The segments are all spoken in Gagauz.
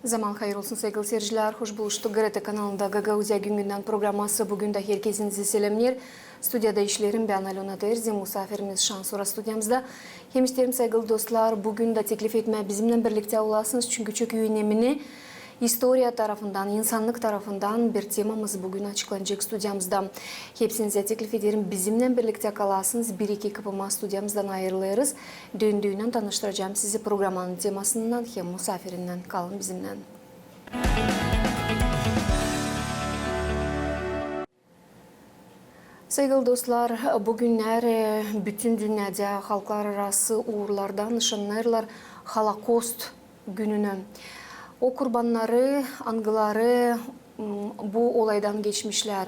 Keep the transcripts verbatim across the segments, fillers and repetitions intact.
Zaman hayır olsun, saygılı seyircilär. Hoş buluştuk. GRT kanalında Gagauziya gündän programması bugün dä herkezinizi selämneer. Studiyada işleerim bän, Alöna Terzi, musaafirimiz şansora studiyamızda. Hem isteerim, saygılı dostlar, bugün dä teklif etmää bizimnän birliktä olasınız, çünkü çok önemli istoriya tarafından, insannık tarafından bir temamız bugün açıklanacek studiyamızda. Hepsinizä teklif ederim, bizimnän birliktä kalasınız. Bir-iki kıpırma studiyamızdan ayırılêrız. Döndüünän tanıştıracam sizi programanın temasınnan hem musaafirinnän. Kalın bizimnän. Saygılı dostlar, bugünnär, e, bütün dünnedä halklararası uurlarda nışannêêrlar Holokost gününü. O kurbannarı, angıları, m, bu olaydan geçmişlär.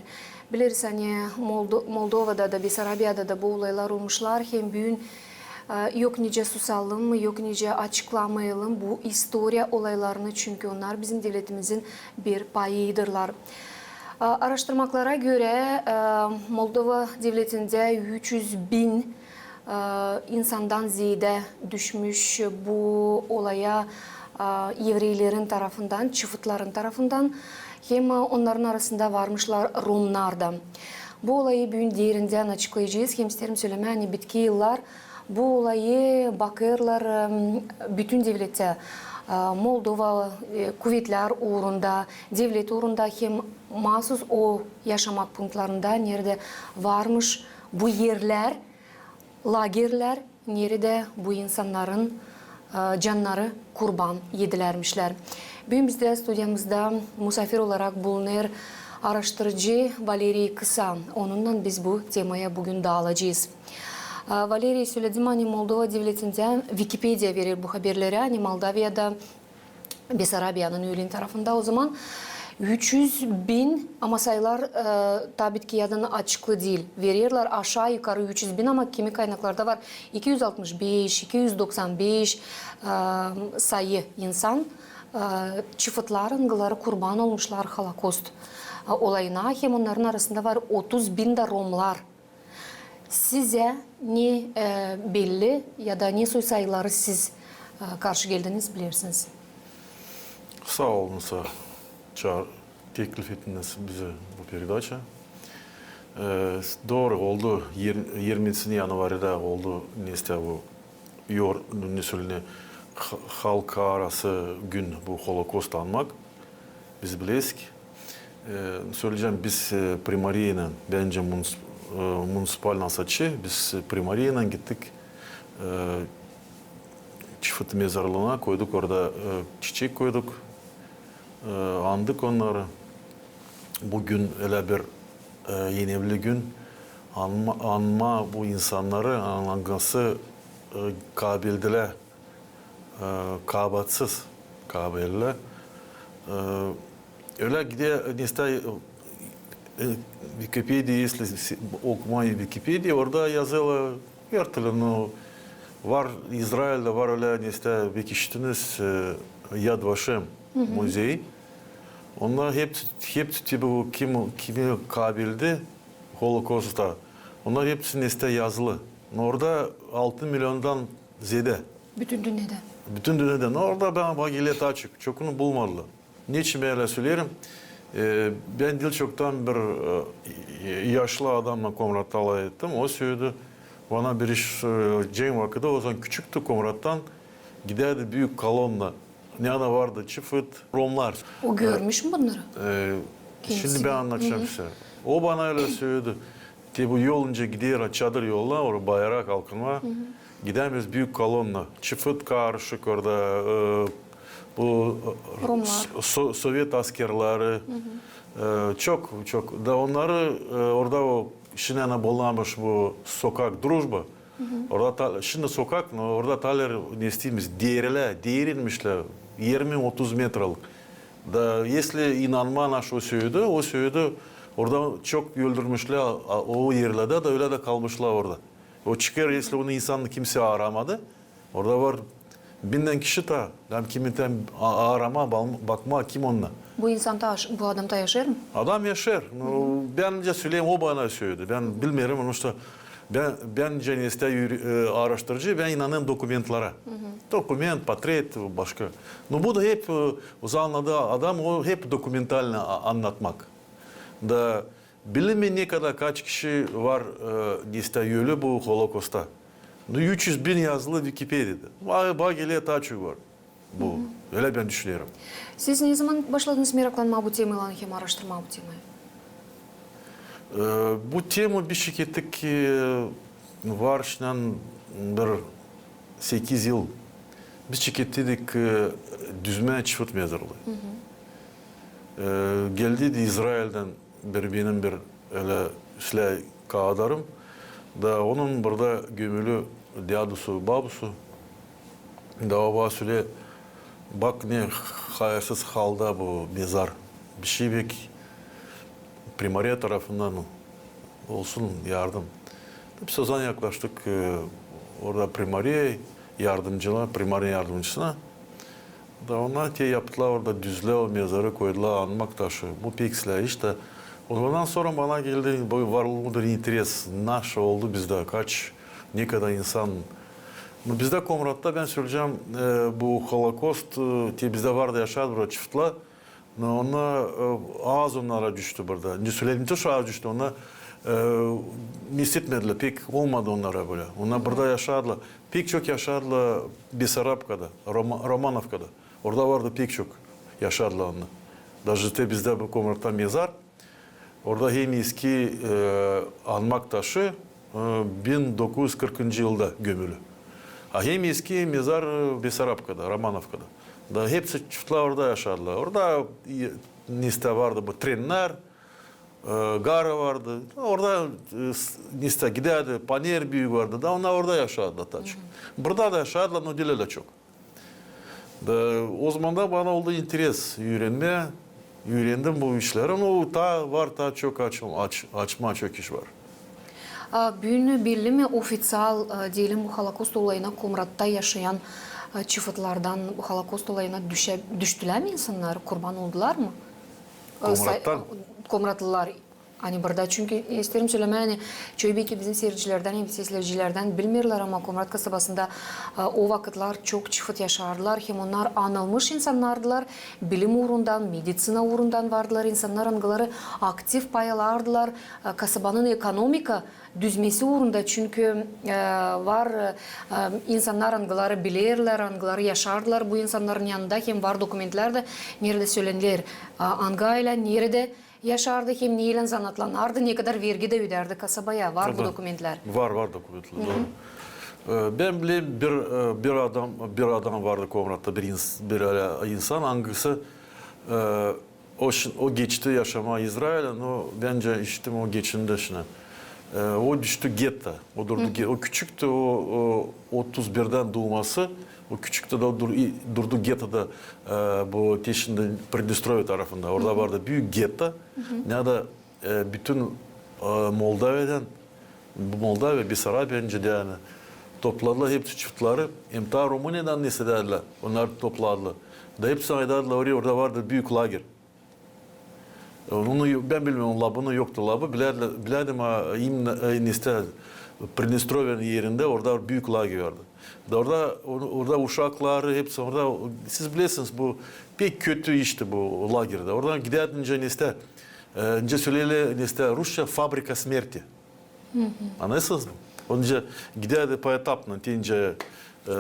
Bileriz, ani Moldo-, Moldovada da, Besarabiyada da bu olaylar olmuşlar. Hem büün, e, yok nicä susalım, yok nicä açıklamayalım bu istoriya olaylarını, çünkü onnar bizim devletimizin bir payıdırlar. A, araştırmaklara görä, e, Moldova devletindä üç üz bin, e, insandan zeedä düşmüş bu olaya, e, evreylerin tarafından, çıfıtların tarafından, hem, e, onnarın arasında varmışlar romnar da. Bu olayı büün derindän açıklayacez, hem isteerim sölemää, ani bitki yıllar bu olayı bakêrlar, em, bütün devletä, e, Moldova, e, kuvetlär uurunda, devlet uurunda hem maasuz o yaşamak punktlarında, neredä varmış bu erlär, lagerlär, neredä bu insannarın, e, cannarı kurban edilärmişlär. Büün bizdä studiyamızda musaafir olarak bulunêr araştırıcı Valeriy Kısa. Onunnan biz bu temaya bugün daalacez. E, Valeriy, söledim, ani Moldova devletindä Vikipediya verer bu haberleri, ani Moldaviyada, Besarabiyanın üülen tarafında o zaman üç üz bin, ama sayılar, e, tabii ki, adına açıklı diil. Vererlär aşaa-yukarı üç üz bin, ama kimi kaynaklarda var iki üz altmış beş, iki üz doksan beş, e, sayı insan, e, çıfıtlar, angıları kurban olmuşlar Holokost, e, olayına, hem onnarın arasında var otuz bin dä romlar. Sizä ne, e, belli ya da ne soy-sayıları siz, e, karşı geldiniz, bilersiniz? Saa olun, saa çaar-, teklif ettiniz bizä bu peredaça. E, s-, dooru, oldu, yir-, yirminci yanvarda oldu, nesä bu, yor-, ne sölenä, ha-, halkararası gün bu Holokost anmak. Biz bilersik. E, söleyecäm, biz, e, primariyaylan, bendä munis-, e, munisipalnıy saçı, biz, e, primariyaylan gittik, e, çıfıt mezarlıına, koyduk orada, e, çiçek koyduk, e, andık onnarı. Bu gün ölä bir, e, önemli gün. Anma, anma bu insannarı, an-, angısı, e, kaabildilär, e, kaabatsız, kaabildilär. E, ölä gidä, nesä, e, Vikipediya, если s-, okumaa Vikipediya, orada yazılı, ertili, no, var, İzraildä var ölä, nesä, belki işittiniz, e, Yad Vaşem muzeyi. Onnar hep, hep, tipu, bu kim, kimi kaabildi Holokosta. Onnar hepsi nesä yazılı. No orada altı milyondan zeedä. Bütün dünnedä. Bütün dünnedä. No orada bän, bana gelä taa çok. Çokunu bulmadılar. Neçin bän ölä söleerim? E, bän diil çoktan bir, e, yaşlı adamnan Komratta lafettim. O söledi, bana bir iş, e, cenk vakıdı, o zaman küçüktü, Komrattan gidärdi büük kolonna. Neredä vardı çıfıt, romlar. O görmüş mü bunnarı? E, şindi bän annadacam sizä. O bana ölä söledi. Te bu yol nicä gider, çadır yoluna, orada bayrak, kalkınma. Gidäm biz büük kolonna. Çıfıt karışık orada, e, bu, e, so-, sovet askerleri. E, çok, çok. Da onnarı, e, orada o, şindi ana bolanmış bu sokak Drujba. Orada ta-, şindi sokak, no orada taler nesimiz, derilär, derinmişlär, irmi otuz metralık. Da, если inanmaa, naşo söledi, o söledi, orada çok öldürmüşlär, a, o erlerdä da, ölä dä kalmışlar orada. O çıkêr, если onu insan kimsey aramadı, orada var bindän kişi taa, hem kimi taa a-, aramaa, bal-, bakmaa, kim onnar. Bu insan taa yaş-, bu adam taa yaşêêr mı? Adam yaşêêr. No, bän nicä söleyim, o bana söledi. Bän bilmeerim, потому что Bän, bän, neestää, e, aaraştırıcı, bän inanêrım dokumentlara. Dokument, portret, başka. No bu da hep, e, o zaman adı adam, o hep dokumentalnı a-, annatmak. Da bilinmeer ne kadar, kaç kişi var, e, neestää, ölü bu Holokostta. No üç üz bin yazılı Vikipediyada. Ba-, ba geler taa çok var. Bu, ölä bän düşünerim. Siz ne zaman başladınız meraklanmaa bu temaylan hem aaraştırmaa bu temayı? E, bu tema bir şekilde ki var şindän bir sekiz yıl. Biz çekettiydik, e, düzmää çıfıt mezarlıı. E, geldiydi İzraildän bir benim bir ölä islää kaadarım. Da onun burada gömülü dädusu, babusu. Da o bana söleer, bak ne hayırsız halda bu mezar. Bişey bek primariya tarafından olsun yardım. Biz o zaman yaklaştık, e, orada primariya yardımcına, primariya yardımcısına. Da onnar te yaptılar orada, düzdülär o mezarı, koydular anmak taşı. Bu pek islää iş da. Ondan sora bana geldi, bu var mıdır interes, nasıl oldu bizdä, kaç, ne kadar insan. No bizdä Komratta, bän söleyecäm, e, bu Holokost, e, te bizdä vardı, yaşardı burada çıfıtlar. No onnar, e, az onnara düştü burada. Ne söleyelim, ne to, şo az düştü, onnar, e, ne istemedilär, pek olmadı onnara bölä. Onnar burada yaşardılar. Pek çok yaşardılar Besarabkada, Roma-, Romanovkada. Orada vardı pek çok, yaşardılar onnar. Daje te bizdä bu Komratta mezar. Orada hem eski, e, anmak taşı, e, bin dokuz üz kırkıncı yılda gömülü. A hem eski mezar, e, Besarabkada, Romanovkada. Da hepsi çıfıtlar orada yaşardılar. Orada, e, neestää, vardı bu trennär, e, gara vardı. Orada, e, s-, neestää, gidärdi, paner büük vardı. Da onnar orada yaşardılar taa çok. Burada da yaşardılar, no diil ölä çok. Da o zaman da bana oldu interes üürenmää, üürendim bu işleri. No taa var, taa çok aç-, aç-, açmaa çok iş var. A büün belli mi ofiţial, e, deyelim, bu Holokost olayına Komratta yaşayan, e, çıfıtlardan bu Holokost olayına düşä-, düştülär mi insannar, kurban oldular mı? E, sa-, Komrattan? Komratlılar. Ani burada, çünkü isteerim sölemää, ani çoyu beki bizim siiredicilerdän hem sesledicilerdän bilmeerlär, ama Komrat kasabasında, e, o vakıtlar çok çıfıt yaşardılar, hem onnar anılmış insannardılar, bilim uurundan, meditsina uurundan vardılar insannar, angıları aktiv pay alardılar, e, kasabanın ekonomika düzmesi uurunda, çünkü, e, var, e, insannar, angıları bilerlär, angıları yaşardılar bu insannarın yanında, hem var dokumentlär dä, neredä söleniler, e, angı aylä neredä yaşardı hem neylän zanaatlanardı, ne kadar vergi dä ödärdi kasabaya. Var bu dokumentlär. Var, var dokumentlär, dooru. E, bän bilerim, bir, e, bir adam, bir adam vardı Komratta, bir ins-, bir ölä insan, angısı, e, o şin-, o geçti yaşamaa İzrailä, no bän işittim, o geçindi şindi. E, o düştü getta. O durdu ge-, o küçüktü, o, o otuz birdän duuması, o küçüktü da o dur-, i-, durdu gettada, e, bu te şindi Pridnestrovye tarafında. Orada vardı büük getta. Neredä, e, bütün, e, Moldavya'dan, bu Moldavya, Besarabya öncä dä, ani topladılar hepsi çıfıtları. Hem taa Rumıniyadan neredä dä onnarı topladılar. Da hepsini aydardılar oraya, orada vardı büük lager. Onu bän bilmeerim, labı, no yoktu labı. Bilärdim, bilärdim, a, im-, e, neredä, Pridnestrovyanın erindä orada büük lager vardı. Da orada, or-, orada uşakları hepsi orada, siz bilersiniz, bu pek kötü işti bu lagerdä. Oradan gidärdin nicä neredä, e, nicä söleerlär neredä rusça, fabrika smerti. Annarsınız mı? Onca gidärdi поэтапно, te nicä, e,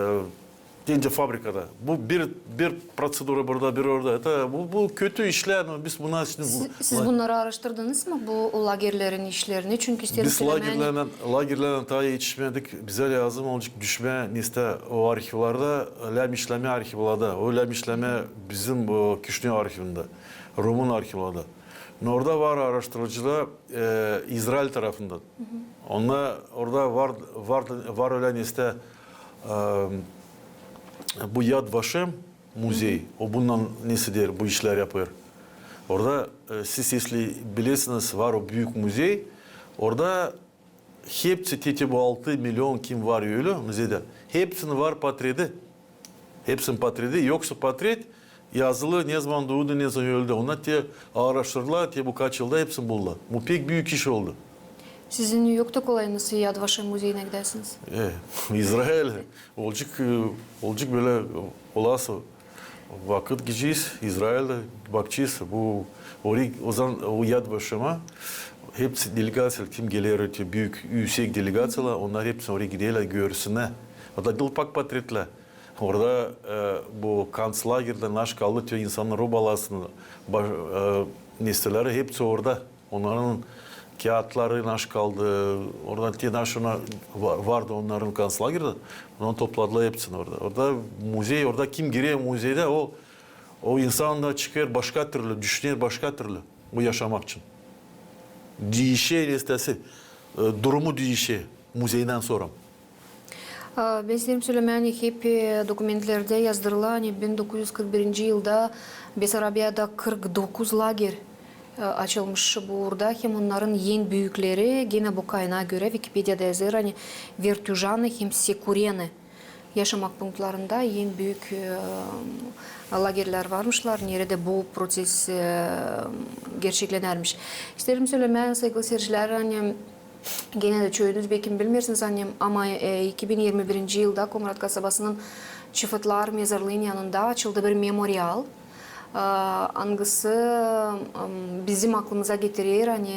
te nicä fabrikada. Bu bir, bir protsedura burada, bir orada. Это, bu, bu kötü işlär, ama biz buna şimdi... Siz, siz bunnarı aaraştırdınız mı, bu lagerlerin işlerini? Çünkü isteerim sölemää, ani biz lagerlerdän, lagerlerdän taa etişmedik. Bizä lääzım olacek düşmää neredä o arhivlarda, lääzım işlemää arhivlarda. O lääzım işlemää bizim o Kişinöv arhivindä, Rumun arhivlarda. No orada var aaraştırıcılar, e, İzrail tarafından. Onnar orada var, var, var ölä neredä, e, bu Yad Vaşem muzey. O bundan neredä bu işlär yapêr. Orada, e, siz, если bilersiniz, var o büük muzey. Orada hepsi, te, te bu altı milyon kim var ölü muzeydä, hepsinin var portreti. Hepsinin portreti, yoksa portret yazılı, ne zaman duudu, ne zaman öldü. Onnar te aaraştırdılar, te bu kaç yılda hepsini buldular. Bu pek büük iş oldu. Sizin yoktu kolayınız Yad Vaşem muzeyinä gidäsiniz? E, İzrail, olacek, e, olacek bölä olası vakıt gidecez İzrailä, bakacez. Bu, orayı, o zaman o Yad Vaşema hepsi delegaţiyalar, kim geler, te büük, üüsek delegaţiyalar, onnar hepsi orayı giderlär, görsünnär. Hatta diil pak portretlär. Orada, e, bu kontslagerdä naşey kaldı, te insannarın rubalasını, baş-, e, nesneleri hepsi orada. Onnarın kiyatları naşey kaldı, orada te naşey ona va-, vardı onnarın kontslagerdä, onu topladılar hepsini orada. Orada muzey, orada kim girer muzeydä, o, o insan da çıkêr başka türlü, düşüner başka türlü bu yaşamak için. Diişer nesnesi, e, durumu diişer muzeydän sora. A, bän isteerim sölemää, ani hep, e, dokumentlerdä yazdırıla, ani bin dokuz üz kırk birinci yılda Besarabiyada kırk dokuz lager, e, açılmış bu uurda, hem onnarın en büükleri, genä bu kaynaa görä, Vikipediyada yazêr, ani Vertujanı hem Sekureni yaşamak punktlarında en büük, e, lagerlär varmışlar, neredä bu proses, e, gerçeklenärmiş. İsteerim sölemää, saygılı seyircilär, ani genä dä çoyunuz bekim bilmeersiniz, ani, ama, e, iki bin irmi birinci yılda Komrat kasabasının Çıfıtlar mezarlıın yanında açıldı bir memorial, e, angısı, m, bizim aklımıza getirer, ani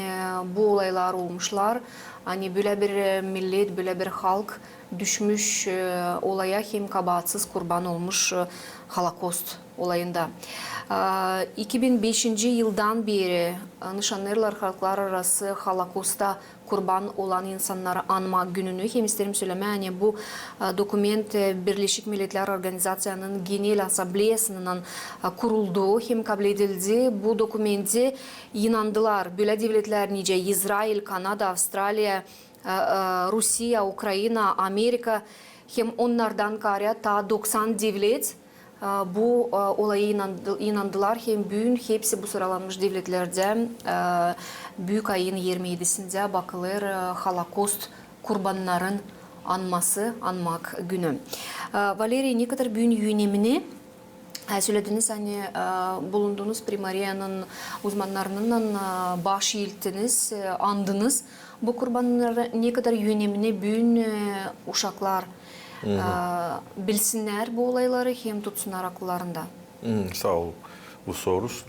bu olaylar olmuşlar, ani bölä bir, e, millet, bölä bir halk düşmüş, e, olaya hem kabaatsız kurban olmuş, e, Holokost olayında. E, iki bin beşinci yıldan beeri, e, nışannêêrlar halklararası Holokosta kurban olan insannarı anmak gününü. Hem isteerim sölemää, ani bu, e, dokument, e, Birleşik Milletlär Organizaţiyanın Genel Assambleyasınnan, e, kuruldu hem kabledildi. Bu dokumentä inandılar bölä devletlär, nicä İzrail, Kanada, Avstraliya, e, e, Rusiya, Ukraina, Amerika, hem onnardan kaarä taa doksan devlet, e, bu, e, olayı inandı-, inandılar, hem büün hepsi bu sıralanmış devletlerdä, e, büük ayın irmi edisindä bakılêr, e, Holokost kurbannarın anması, anmak günü. E, Valeriy, ne kadar büün önemni, e, sölediniz, ani, e, bulundunuz primariyanın uzmannarınnan, e, baş eelttiniz, e, andınız bu kurbannarı, ne kadar önemni büün, e, uşaklar, e, bilsinnär bu olayları hem tutsunnar akıllarında. Saa ol bu sorusun.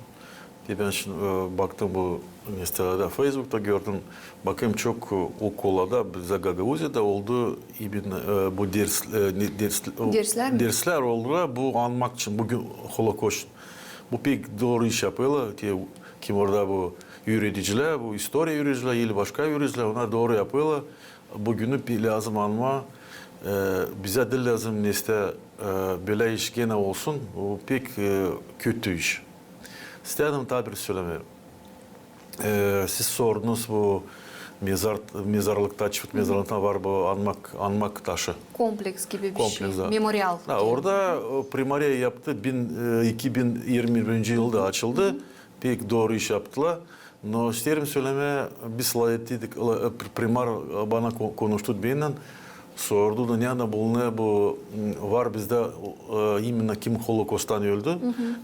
Te bän şindi, e, baktım bu nesnelerdä, Feysbukta gördüm. Bakêrım, çok, e, okullarda, bizä Gagauziyada oldu, imen, e, bu ders, e, ne, ders, o, derslär oldular bu anmak için, büün Holokost için. Bu pek dooru iş yapêrlar. Te, kim orada bu üüredicilär, bu istoriya üüredicilär ili başka üüredicilär, onnar dooru yapêrlar. Bu günü pi-, lääzım anmaa, e, bizä diil lääzım nesnä, e, bölä iş genä olsun, o pek, e, kötü iş. İstädim taa bir sölemää. E, siz sordunuz bu mezar, mezarlıkta, Çıfıt mezarlıkta var bu anmak, anmak taşı. Kompleks gibi bir şey. Kompleks, da. Memorial. Da, orada, e, primariya yaptı, bin, e, iki bin irmi birinci yılda açıldı. Pek dooru iş yaptılar. No isteerim sölemää, biz lafettiydik, la-, e, pr-, primar, e, bana ko-, konuştu bennän, sordu da, neredä bulunêr bu, m, var bizdä, e, imenno kim Holokosttan öldü.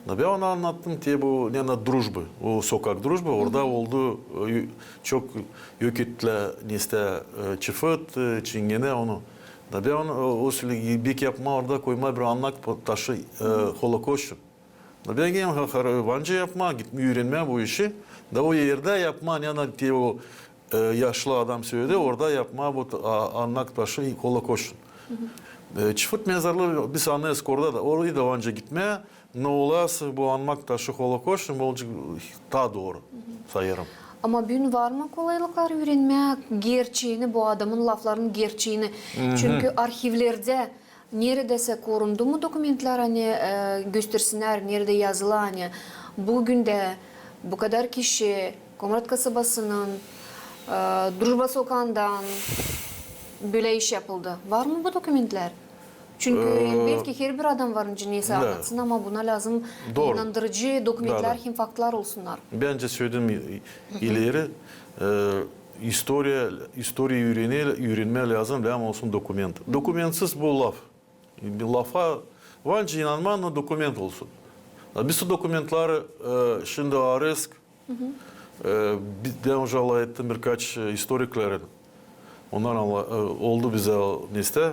Da bän ona annattım, te bu, neredä Drujbı, o sokak Drujbı, orada oldu, e, çok yok ettilär nesnä, e, Çıfıt, e, Çingene onu. Da bän onu, e, o söledi, bek yapmaa orada koymaa bir anmak taşı, e, Holokost için. Da bän geerim ha-, ha-, var nicä yapmaa, gitmää üürenmää bu işi. Da o erdä yapmaa, neredä te o, e, yaşlı adam söledi, orada yapmaa bu ta-, a-, anmak taşı Holokost için. E, Çıfıt mezarlıı biz annêêrız orada da, orayı da var nicä gitmää, no olası bu anmak taşı Holokost için bu olacek taa dooru, sayêrım. Ama büün var mı kolaylıklar üürenmää gerçeeni, bu adamın laflarının gerçeeni? Çünkü arhivlerdä neredäsä korundu mu dokumentlär, ani, e, göstersinnär, neredä yazılı, ani bu gündä bu kadar kişi Komrat kasabasının, e, Drujba sokağından bölä iş yapıldı. Var mı bu dokumentlär? Çünkü, e, belki herbir adam var nicä neysä annatsın, ama buna lääzım inandırıcı dokumentlär hem faktlar olsunnar. Bän söleyim i-, ileri, e, istoriya, istoriya üürenmää, üürenmää lääzım, lääzım olsun dokument. Dokumentsiz bu laf. Bir lafa var nicä inanmaa, no dokument olsun. A biz o dokumentleri, e, şindi arêêrız, E, bi-, bän uje alay ettim birkaç, e, istoriklerin. Onnar anla-, e, oldu bizä neste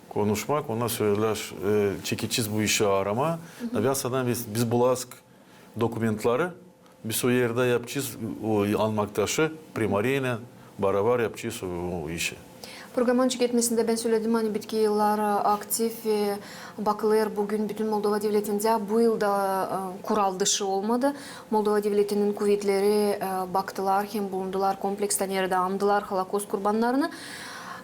konuşmak, onnar söledilär, e, çekecez bu işi aramaya. Bän sanêrım, biz, biz bulêrız dokumentleri, biz o erdä yapacez o anmaktaşı, primariynen barabar yapacez o, o işi. Programanın çeketmesindä bän söledim, ani bitki yılları aktiv, e, bakılêr büün bütün Moldova devletindä. Bu yılda, e, kural dışı olmadı. Moldova devletinin kuvetleri, e, baktılar hem bulundular komplekstä, neredä andılar Holokaust kurbannarını.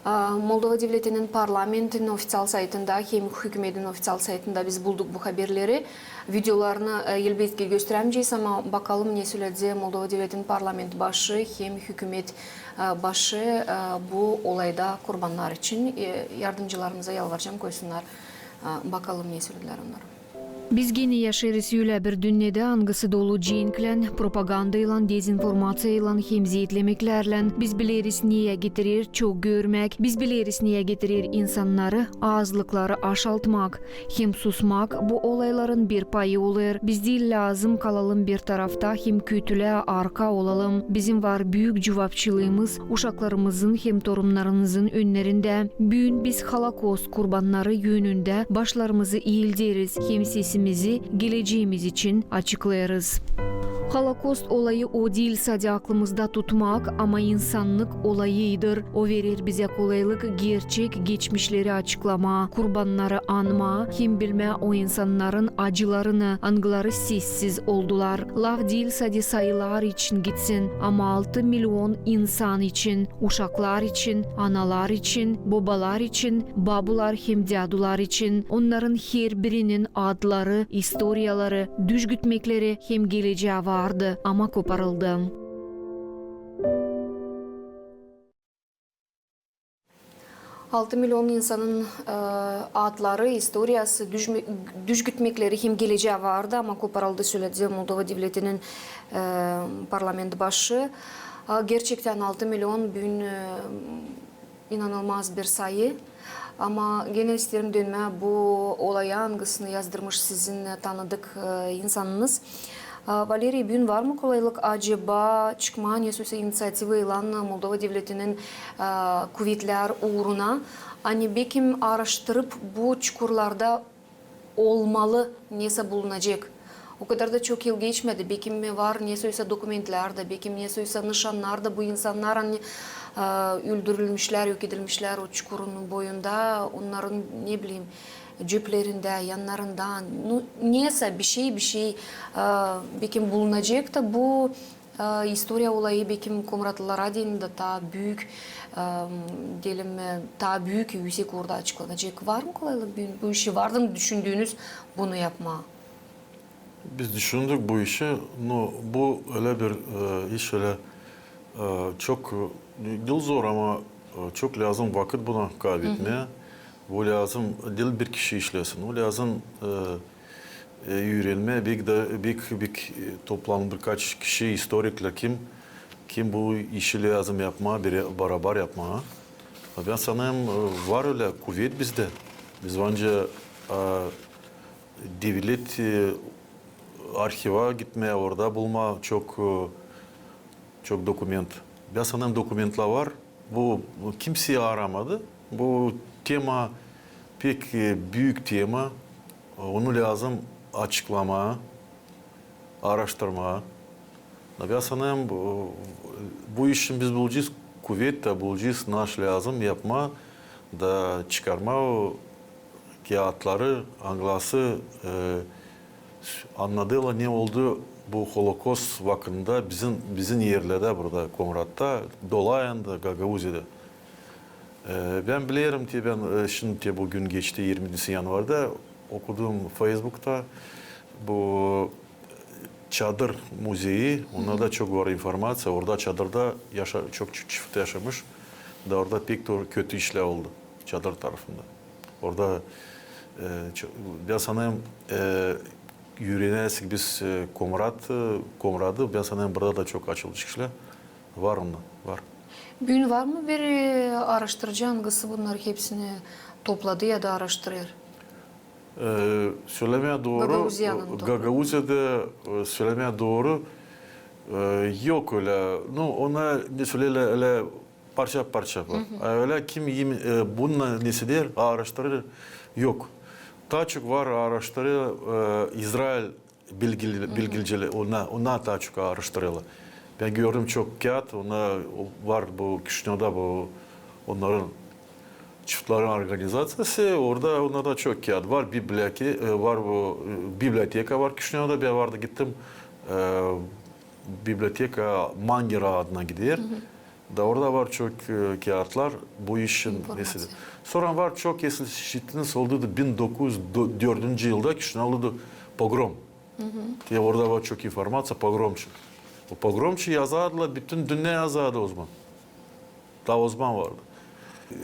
E, Moldova devletinin parlamentin ofiţial saytında hem hükümetin ofiţial saytında biz bulduk bu haberleri. Videolarını, e, elbetki, gösterämeyecez, ama bakalım, ne söledecek Moldova devletinin parlament başı hem hükümet, e, başı, e, bu olayda kurbannar için. E, yardımcılarımıza yalvaracam, koysunnar, e, bakalım, ne söledilär onnar. Biz genä yaşêêrız ölä bir dünnedä, angısı dolu cenklän, propagandaylan, dezinformaţiyaylan hem zeetlemeklärlän. Biz bileriz, neyä getirer çok görmäk. Biz bileriz, neyä getirer insannarı, azlıkları aşaltmak. Hem susmak bu olayların bir payı olêr. Biz diil lääzım kalalım bir tarafta hem kötülää arka olalım. Bizim var büük cuvapçılıımız uşaklarımızın hem torunnarınızın önnerindä. Büün biz Holokaust kurbannarı önündä başlarımızı iilderiz hem sesimizi gelecämiz için açıklêêrız. Holokaust olayı o diil sade aklımızda tutmak, ama insannık olayıdır. O verer bizä kolaylık gerçek geçmişleri açıklamaa, kurbannarı anmaa hem bilmää o insannarın acılarını, angıları sessiz oldular. Laf diil sade sayılar için gitsin, ama altı milion insan için, uşaklar için, analar için, bobalar için, babular hem dädular için. Onnarın herbirinin adları, istoriyaları, düşgütmekleri hem gelecää vardı, ama koparıldı. Altı milion insanın, e, adları, istoriyası, düşme-, düşgütmekleri hem gelecää vardı, ama koparıldı, söledi Moldova devletinin, e, parlament başı. A, gerçektän altı milion büün, e, inanılmaz bir sayı. Ama genä isteerim dönmää bu olaya, angısını yazdırmış sizin tanıdık, e, insanınız. A, Valeriy, büün var mı kolaylık acaba çıkmaa nesoysa iniţiativaylan Moldova devletinin, e, kuvetlär uuruna, ani bekim aaraştırıp bu çukurlarda olmalı nesä bulunacek. O kadar da çok yıl geçmedi. Bekim var nesoysa dokumentlär dä, bekim nesoysa nışannar da, bu insannar, ani, e, öldürilmişlär, yok edilmişlär o çukurun boyunda, onnarın, ne bileyim, cöplerindä, yannarında, nu, nesä, bişey, bişey, e, bekim bulunacek da bu E, istoriya olayı bekim komratlılara deyni dä taa büük, e, deyelim, e, taa büük, üüsek uurda açıklanacek. Var mı kolaylık büün bu işi, vardı mı düşündüünüz bunu yapmaa? Biz düşündük bu işi, no bu ölä bir, e, iş, ölä, e, çok, e, diil zor, ama, e, çok lääzım vakıt buna kaybetmää. Bu lääzım diil bir kişi işlesin, bu lääzım, e, e, üürenmää, bek dä, bek, bek, e, toplanıp birkaç kişi, istoriklär, kim, kim bu işi lääzım yapmaa, bere-, barabar yapmaa. Bän sanêrım, e, var ölä kuvet bizdä. Biz bence, e, devlet, e, arhiva gitmää, orada bulmaa çok, e, çok dokument. Bän sanêrım, dokumentlär var. Bu, bu kimseyi aaramadı. Bu tema pek, e, büük tema. Onu lääzım açıklamaa, aaraştırmaa. Bän sanêrım, bu, bu işin biz bulacez kuvet da, bulacez naş lääzım yapmaa da çıkarmaa o kiyatları, angıları, e, annadêrlar, ne oldu bu Holokaust vakıdında bizim, bizim erlerdä burada, Komratta, Dolayan da, Gagauziyada. E, bän bilerim te, bän, e, şindi te büün geçti, irmincisi yanvarda, okudum Feysbukta bu Çadır muzeyi, onda da çok var informaţiya. Orada çadırda yaşa-, çok çi-, çift yaşamış. Da orada pek dä kötü işlär oldu çadır tarafında. Orada, e, ço-, bän sanêrım, e, üürenärsek biz, e, Komrat, e, Komradı, bän sanêrım, burada da çok açılacek işlär var onda, var. Büün var mı bir, e, aaraştırıcı, angısı bunnarı hepsini topladı ya da aaraştırêr? E, sölemää dooru, Gagauziyanın, e, toplumu. Gagauziyada, e, sölemää dooru, E, yok ölä. Nu, ona ne söleyler, ölä parça-parça var. A ölä kim, e, bununnan nesä deer, aaraştırêr, yok. Taa çok var aaraştırêr, e, İzrail bilgili-, bilgilcilär, ona, ona taa çok aaraştırêrlar. Bän gördüm çok kiyat, ona var bu Kişinövda bu, onnarın çıftların organizaţiyası, orada onnarda çok kiyat var. Biblioteka, e, var bu, e, biblioteka var Kişinövda, bän vardı gittim, e, biblioteka Mangera adına gider. Da orada var çok, e, kiyatlar bu işin nesä deer. Sora var çok, eslä işittiniz, oldu bin dokuz üz dördüncü yılda Kişinövda oldu pogrom. Te orada var çok informaţiya, pogromçu. O pogromçu yazardılar, bütün dünnä yazardı ozaman. Taa ozaman vardı.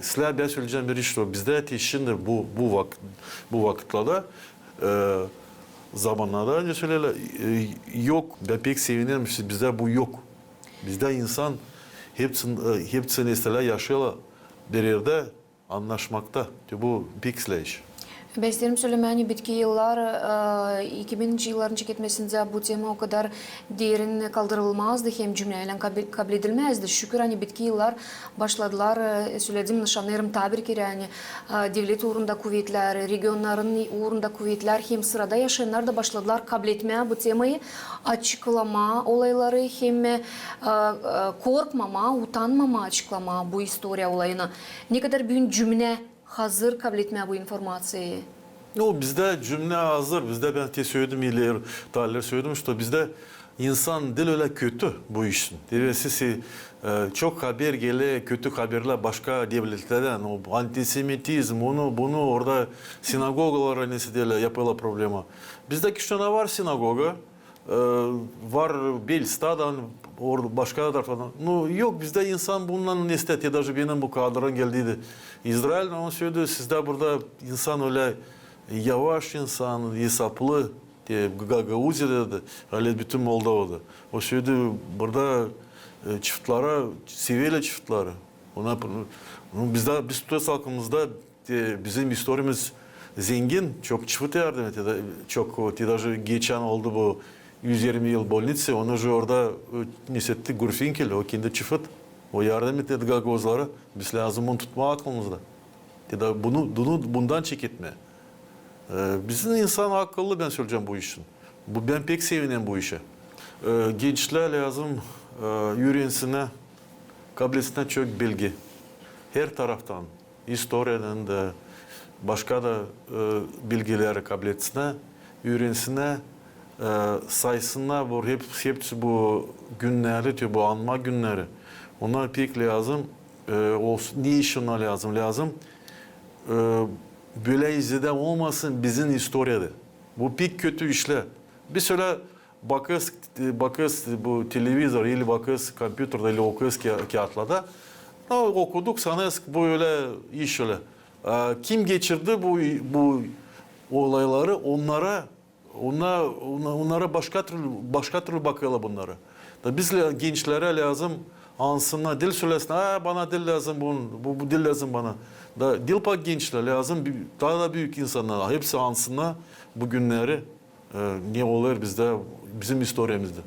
Sizä bän söleyecäm bir iş, o bizdä te şindi bu, bu vak-, bu vakıtlarda, e, zamannarda, ne söleyler, e, yok, bän pek sevinerim, işte bizdä bu yok. Bizdä insan hepsin-, e, hepsini isteerlär yaşêêrlar bir erdä, annaşmakta. Te bu pek islää iş. Bän isteerim sölemää, ani bitki yıllar, e, iki bininci yılların çeketmesindä bu tema o kadar derin kaldırılmazdı hem cümnäylän kabi-, kabledilmäzdi. Şükür, ani bitki yıllar başladılar, e, söledim, nışanêêrım taa bir kerä, ani, e, devlet uurunda kuvetlär, regionların uurunda kuvetlär hem sırada yaşayannar da başladılar kabletmää bu temayı, açıklamaa olayları hem, e, e, korkmamaa, utanmamaa açıklamaa bu istoriya olayını. Ne kadar büün cümnä hazır kabletmää bu informaţiyayı? Nu, bizdä cümnä hazır. Bizdä, bän te söledim ileri, taa ileri söledim, что bizdä insan diil ölä kötü bu işin. Te siz, e, çok haber geler, kötü haberlär başka devletlerdän. O antisemitizm, onu, bunu, orada sinagogalara nesä deerlär, yapêrlar problema. Bizdä Kişinövda var sinagoga, e, var Belstada, orada başka taraftan. Nu, yok, bizdä insan bundan nesä deer, te даже benim bu kadrım geldiydi İzraildan, o söledi, sizdä burada insan ölä yavaş insan, esaplı, te Ga-, Gagauziyada da, ali bütün Moldovada. O söledi, burada, e, çıftlara, severlär çıftları. Ona, nu, bizdä, biz tutarız halkımızda, e, bizim istoriyamız zengin, çok çıfıt yardım etti. Çok, o, te даже geçän oldu bu üz irmi yıl bolniţa, onu же orada, e, nesä etti Gurfinkel, o kendi çıfıt. O yardım etti gagauzlara. Biz lääzım bunu tutmaa aklımızda. Te da bunu, bunu, bundan çeketmää. E, bizim insan akıllı, bän söleyecäm bu işin. Bu, bän pek sevinerim bu işä. E, gençlär lääzım, e, üürensinnär, kablettinnär çok bilgi. Her taraftan, istoriyadan da, başka da, e, bilgileri kablettinnär, üürensinnär, e, saysınnar bu, hep-, hepsi bu günneri, te bu anma günneri. Onnar pek lääzım, e, olsun. Ne için onnar lääzım? Lääzım, e, bölä izledä olmasın bizim istoriyada. Bu pek kötü işlär. Biz ölä bakêrız, bakêrız bu televizor ili bakêrız kompyuterdä ili okuyêrız ki-, kiyatlarda. Nu, okuduk, sanêrız, bu ölä iş ölä. A, kim geçirdi bu, bu olayları, onnara, onna-, onna-, onnara başka türlü, başka türlü bakêrlar bunnara. Da biz lä-, gençlerä lääzım ansınnar, diil sölesin, a, bana diil lääzım bu, bu, bu diil lääzım bana. Da diil pak gençlär, lääzım bi-, taa da büük insannar, hepsi ansınnar bu günneri, e, ne olêr bizdä, bizim istoriyamızda.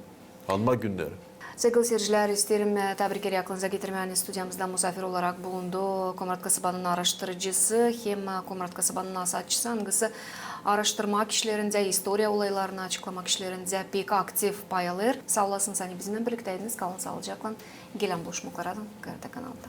Anma günneri. Saygılı seyircilär, isteerim, e, taa bir kerä aklınıza getirmää, ani studiyamızda musaafir olarak bulundu Komrat kasabanın aaraştırıcısı hem, e, Komrat kasabanın nasaatçısı, angısı aaraştırmak işlerindä, istoriya olaylarını açıklamak işlerindä pek aktiv pay alêr. Saa olasınız, ani bizimnän birliktäydiniz. Kalın saalıcaklan. Gelän buluşmaklara, Karta kanalda.